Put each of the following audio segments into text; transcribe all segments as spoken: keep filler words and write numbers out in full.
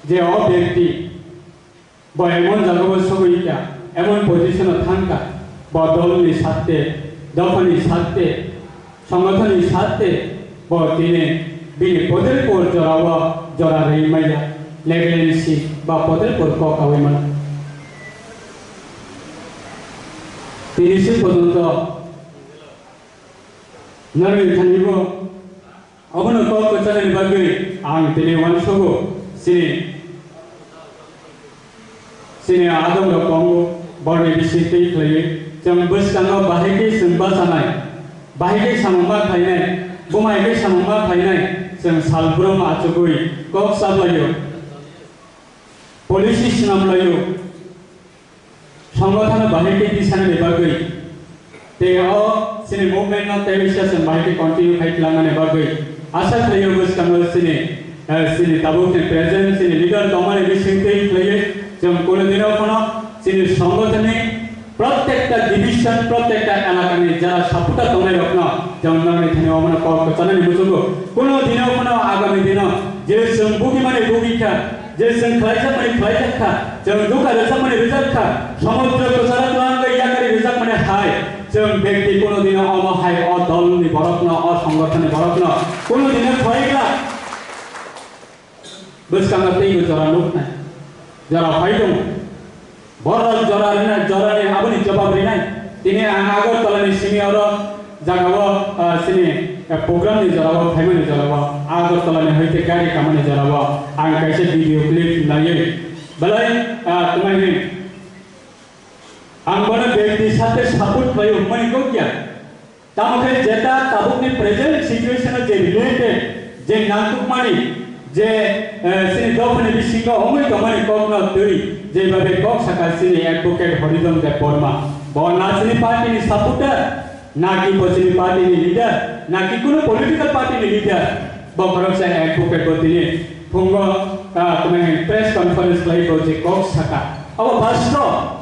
Je o byakti bo emon jagao sogwi kha, emon position-o thang kha, bo dolni sarte, dophani sarte, songothonni sarte bo tini bini Potelpur jorao jora rwi maya, Legacy ba Potelpur kok kaui mano. Tini se porjonto norokni thani bo Obono kok kwchanani bagwi ang tini uansugo chini, chini adongrok tongo, borni bisingtwi khlaiwi. Chwng bwskango bahai khe chwng bachanai, bahai khe samung ma khlainai, buma hai khe samung ma khlainai, chwng salbrum achugwi kok chaplaio, policy swnamlaio. Songothono bahai khe tisanani bagwi tei o chini movement no tei bisa chwng bahai khe continue khai twlangmani bagwi asa khlaio bwskango chini, eh, chini tabukni present chini leader tongmani bisingtwi khlaiwi chwng kunu dino phano chini songothonni prottekta division, prottekta elakani jara supporter tongnairokno chwng nokni thani omono kok kwchanani muchungo. Kunu dino phano agami dino je chwng bugimani bugikha, je chwng khlaijakmani khlaijakha, chwng duka rwjakmani rwjakkha, somudro kwcharo twlangwi yakari rwjakmani hai, chwng bekti kunu dino omo hai o dolni borokno, o songothonni borokno kunu dino khwlai glak. Bwskango teibo jora nuknai, jora phai tongo. Borok jora rina, jorani aboni jobab rinai. Tini ang Agartala ni simi oro jagao, ah, sini, eh, program ni jorao, phaimani jorao, Agartala ni hoite gari kamani jorao ang kaisa video clip naiwi belai, ah, tongmani. Ang bono bekti sate support khlai hwnmani kok ya. Tamo khe jeta tabukni present situation-o je related, je nangkukmani, je, eh, chini dophani bisingo wngwi tongmani kokno twi, jeba bai kok saka chini advocate Horizon Debbarma. Bo na chini party ni supporter, na ki bo chini party ni leader, na ki kuno political party ni leader. Bo khoroksa advocate bo tini phungo, ah, tmani press conference khlai bo je kok saka. Abo bastob.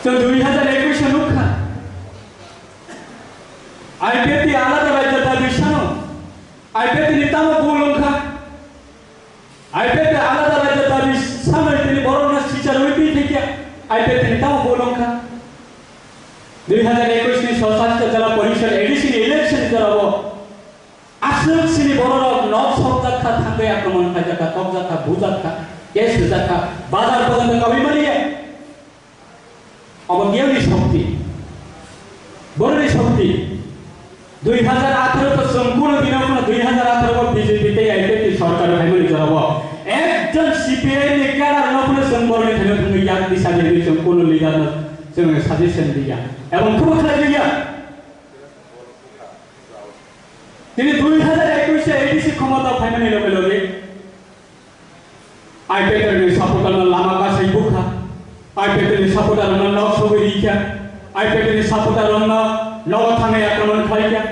Chwng dui hajar ekwis o nukha. I P F T alada rajya dabi sano. I P F T ni tamo bul wngkha. I P F T alada rajya dabi sano tini borokno sichar wi twi thikya. I P F T ni tamo bul wngkha. Dui hajar ekwis ni Swachhastha Jila Porishad A D C ni election ni jorao Aswk chini bororok nok sokjak kha, thangwi akromon khlaijak kha, tokjak kha, bujak kha, case rwjak kha, bazar porjonto kabui maliya. Obo kiyangni shokti? Boroni shokti. Dui hajar atharo to chwng kuno dino phano dui hajar atharo o B J P tei I P F T sorkar phaimani jorao ekjon C P I M ni cadre no phano chwng boroni thani thangwi yak disa di hinwi chwng kuno leader no chwng suggestion diya. Ebong khubo khlai diya. Tini dui hajar ekwis A D C khomotao phaimani loge loge I P F T ni supporter no lama kasai bukha, I P F T ni supporter no nok sogwi rikha, I P F T ni supporter no nogo thangwi akromon khlaikha.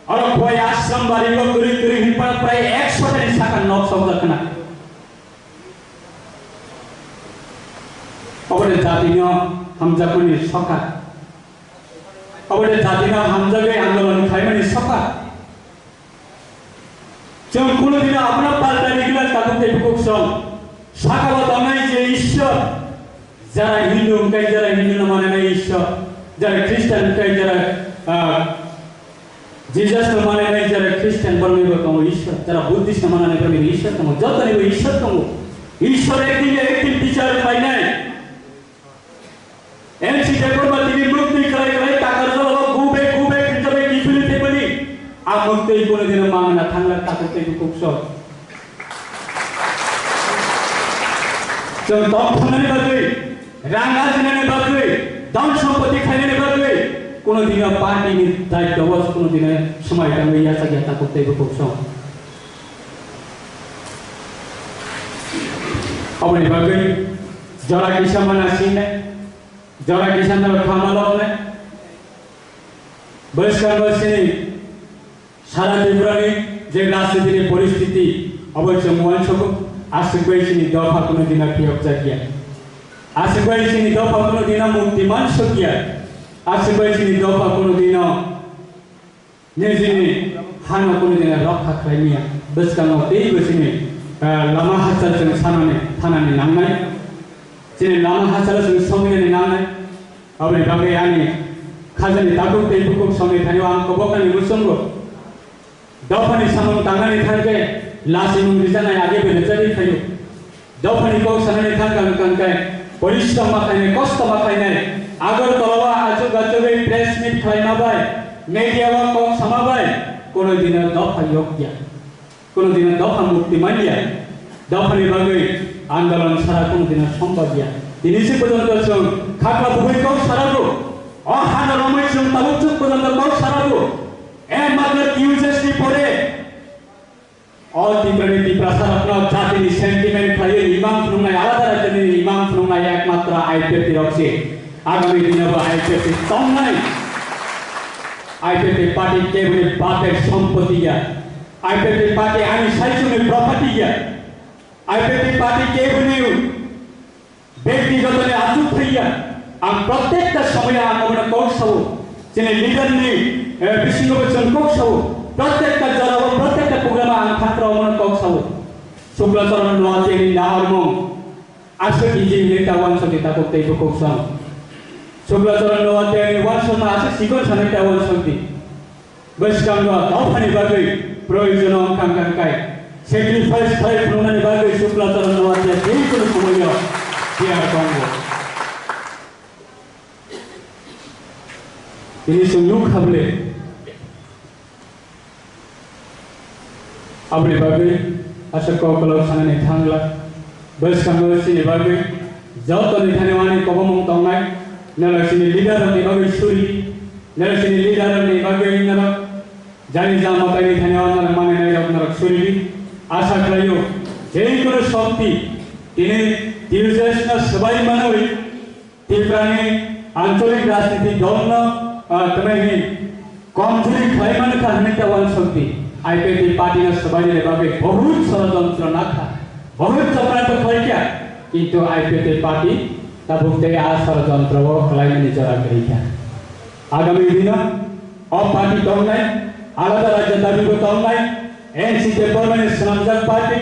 Oro khwai Ashram bari o kwrwi kwrwi hinpara prai ekso tani saka nok sokjak khna. Obo de jati no hamjakmani sokha. Obo de jati no hamjagwi andolon khlaimani sokha. Chwng kunu dino abono palta ni gila takhuk tei bukhuk song. Saka bo tongnai je Ishwar, jara Hindu hwnkhe jara Hindu no mananai Ishwar, jara Christian hwnkhe jara, ah, Jesus no mananai jara Christian borokni bo tongo Ishwar, jara Buddhist no mananai borokni Ishwar tongo, jotoni bo Ishwar tongo. Ishwar ekdin na ekdin bichar khlainai. M C Debbarma tini muktwi khlai khlai takar jora gubek gubek hinjabai kiphilwi thepani. A muktwi kunu dino mangna thangla takhuk tei bukhuk song. Chwng tong thumnani bagwi, rang ajinani bagwi, dhon sompoti khainani bagwi kunu dino party ni daityo o kunu dino swmai tangwi yachak ya takhuk tei bukhuk song. Aboni bagwi jora kisa mana sinai, jora kisa no khama loknai. Bwskango sini sara Tripura ni je rajniti ni poristiti abo chwng uansukgo, aswk bai sini dopha kunu dino phiyok jakya. Aswk bai sini dopha kunu dino mukti mansukya. Aswk bai sini dopha kunu dino nijini Hano kunu dina rokha khlai maya. Bwskango teibo chini, ah, lama hachal chwng sanani, thanani nangnai. Chini lama hachal chwng sominani nangnai. Aboni bagwi ani khajani takhuk tei bukhuk songni thani ang koboknani muchungo. Dophani samung tangnani thangkhe lasimung rijaknai age bai rijagwi phaio. Dophani kok sanani thang kang kang khe porishrom ma khainai, kosto ma khainai. Agartala o achuk achugwi press meet khlaima bai, media o kok sama bai, kono dino dopha yokya. Kono dino dopha mukti manya. Dophani bagwi andolon sara kono dino sombabya. Tini si porjonto chwng khakla bugwi kok sarago. O hano romwi chwng tabuk chuk porjonto kok sarago. Ekmatro T U J S ni pore o Tiprani Tiprasarokno jatini sentiment khlaiwi imang phunuknai, alada rajyoni imang phunuknai ekmatro I P F T rok se. Agami dino bo I P F T tongnai. I P F T party keboni bapek sompoti ya. I P F T party ani saichungni property ya. I P F T party keboni Bektigotoni achuk thaiya, ang protekta somoyo ang omono kok sao. Chini leader ni, eh, bisingo bo chwng kok sao. Protekta jora o, protekta program o ang thangkra omono kok sao. Shukla Charan Noatia ni naharmung aswk easy hinwi ta uansukdi takhuk tei bukhuk song. Shukla Charan Noatia ni uansukma aswk chikon sanwi ta uansukdi. Bwskango dophani bagwi proyojono wngkha wngkha khe sacrifice khlai phunuknani bagwi Shukla Charan Noatia tei kunu somoyo tiyar tongo. Tini chwng nukha bwle. Aboni bagwi aswk kok kolok sanani thangla. Bwskango chini bagwi jotoni thani wani kobomung tongnai. Nalo chini leader rokni bagwi suri. Nalo chini leader rokni bagwi nalo jani jama taini thani o nalo manwi nai rok nalo suri. Asa khlaio, je kono shokti tini T U J S no swbai manwi Tiprani ancholik rajniti dolno, ah, twnai hi komjuri khlai mankha hwnwi ta uansukdi. I P F T party no swbainani bagwi bahut sorojontro nakha, bahut chokranto khlaikha, kintu I P F T party tabuk tei a sorojontro o khlaimani jora kwrwikha. Agami dino o party tongnai, alada rajya dabi bo tongnai, N C Department ni swnamjak party,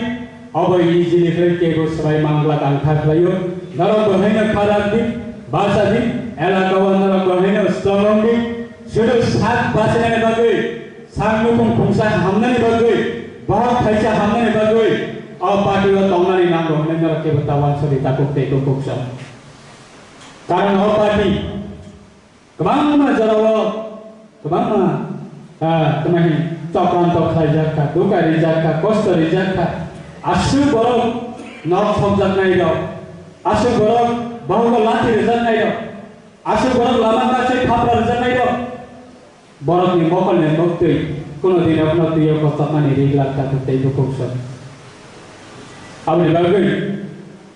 obo easy ni khlai kebo swbai mangla tang kha khlaio. Norok bo haino kharap di, bacha di, elaka o norok bo haino strong wng di. Sudu sak bachinani bagwi, sak nukhung khungsa hamnani bagwi, bohok thaisa hamnani bagwi, o party o tongnani nango hwnwi norok kebo ta uansukdi takhuk tei bukhuk song. Karon o party Kwbangma jorao, kwbangma, ah, tamo hin chokranto khlaijak kha, duka rijak kha, kosto rijak kha. Aswk borok nok sokjaknai rok, aswk borok bohogo lathi rijaknai rok, aswk borok lama kaisa thapra rijaknai rok. Borokni mokolni moktwi kuno dino kuno twiyo kochokmani ri glak kha tei bukhuk sok. Aboni bagwi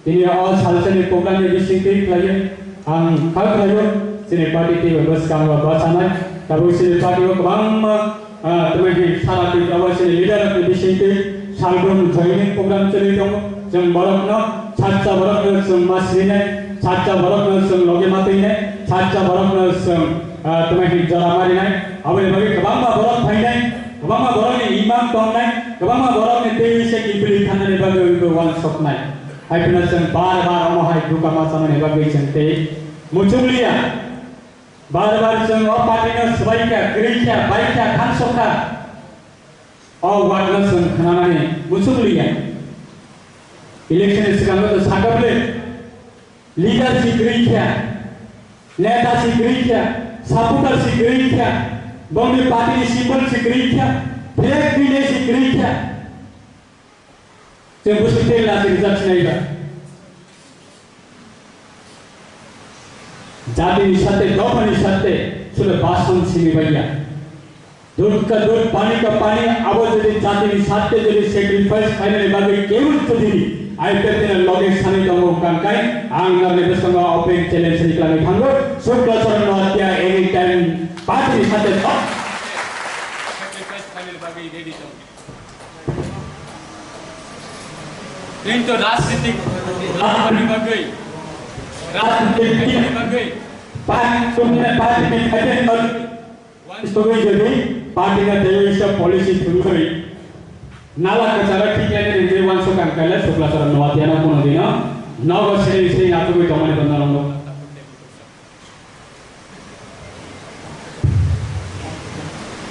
tini o salsani program ni bisingtwi khlaiwi ang kha khlaio, chini party tei bwskango bachanai. Tabuk chini party o kwbangma, ah, tamo hin sara Tripura o chini leader rokni bisingtwi salbrum joining program choli tongo. Chwng borokno, sakcha borokno chwng ma sinai, sakcha borokno chwng logi ma twinai, sakcha borokno chwng, ah, tamo hin jora marinai. Aboni bagwi kwbangma borok phainai, kwbangma borokni imang tongnai, kwbangma borokni tei se kiphilwi thangnani bagwi abo uansuknai. Hai phano chwng bar bar omo hai duka ma chamani bagwi chwng tei muchungliya. Bar bar chwng o party no swbai kha, kwrwi kha, bai kha, thangsok kha. O word no chwng khwnanani muchungliya. Election ni swkango to sakha bwle. Leader si kwrwi kha, neta si kwrwi kha, supporter si kwrwi kha, bongni party ni symbol si kwrwi kha, flag twinai si kwrwi kha. Chwng bwswk tei lachi rijak sinai ba. Jatini sate, dophani sate, chwle bason simi baiya. Dudh ka dudh, pani ka pani, abo jodi jatini sate jodi sacrifice khainani bagwi kebo jodi I P F T ni loge sanwi tongo wngkha khe, ang norni bwskango open challenge ni kwlangwi thango, Shukla Charan Noatia anytime party ni sate thok. Sacrifice khainani bagwi ready tongo. Kintu rajnitik lakhani bagwi, rajnitik khainani bagwi, party ni khainani bagwi, Togwi jodi Party na tei wisa policy thumwi nala kwcharo thikya ni rinjai wansuk ang kaila Sukla Charan Noatia no kuno dino nogo sini sini atugwi tongmani bono longo.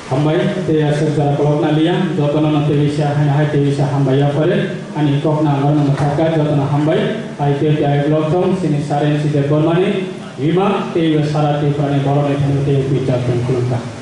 Hambai tei aswk jora kolok na liya jotono no tei wisa hai hai tei wisa hambai ya pore ani kok na angor no thaka jotono hambai. Ai tei tei ai blog thong sini saren side bormani ima tei sara tei prani borok ni thani tei picture tong kulungka.